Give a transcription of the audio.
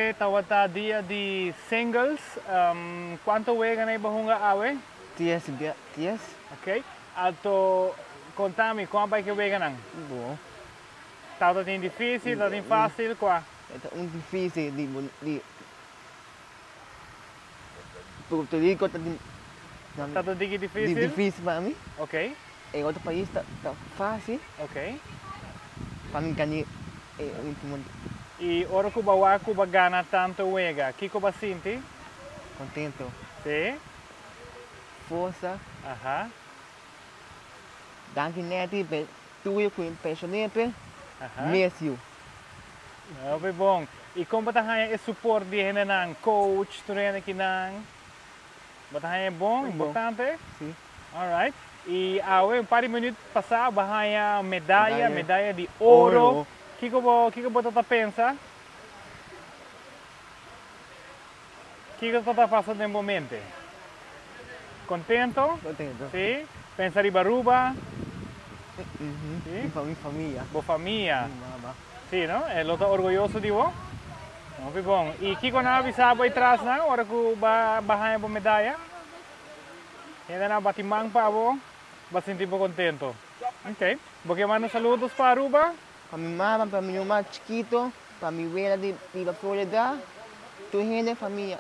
Awe tabata dia di singles. Cuanto wega nan iba hunga awe? Dies bia dies. Ok. Alto conta mi con a bay ke weganan? Bon. Tabata tin dificil, tabata tin facil, cua? E ta un dificil di di Puerto Rico ta tin Ta un tiki dificil? Dificil pa mi. Ok. E otro pais ta ta facil. Ok. Pa mi gana e ultimo. Y ora cu bo a wak cu bo a gana tanto wega, kico bo a sinti? Contento. Si. Forsa. Aha. Danki Netty pe tuyo cu impresionepe. Aha. Miss you. Hopi bon. Y con bo ta haña e support di hendenan, coach, tur hende kinan? Bo ta haña e bon, importante? Si. Alright. Y awe un par di minuut pasa bo a haña medaya, medaya di oro. Kico bo, kico bo ta ta pensa? Kico ta ta pasa den bo mente? Contento? Contento. Si. Pensa riba Aruba? Si. Mi famia. Bo famia. Mi mama. Si, no? E lo ta orguyoso di bo? Hopi bon. Y kico nan a bisa bo atras nan ora cu bo a haña bo medaya? Hende nan a bati man pa bo, bo a sinti bo contento. Ok. Bo ke manda saludos pa Aruba? Pa mi mama, pa mi ruman chikito, pa mi wela di biba Florida, tur hende famia.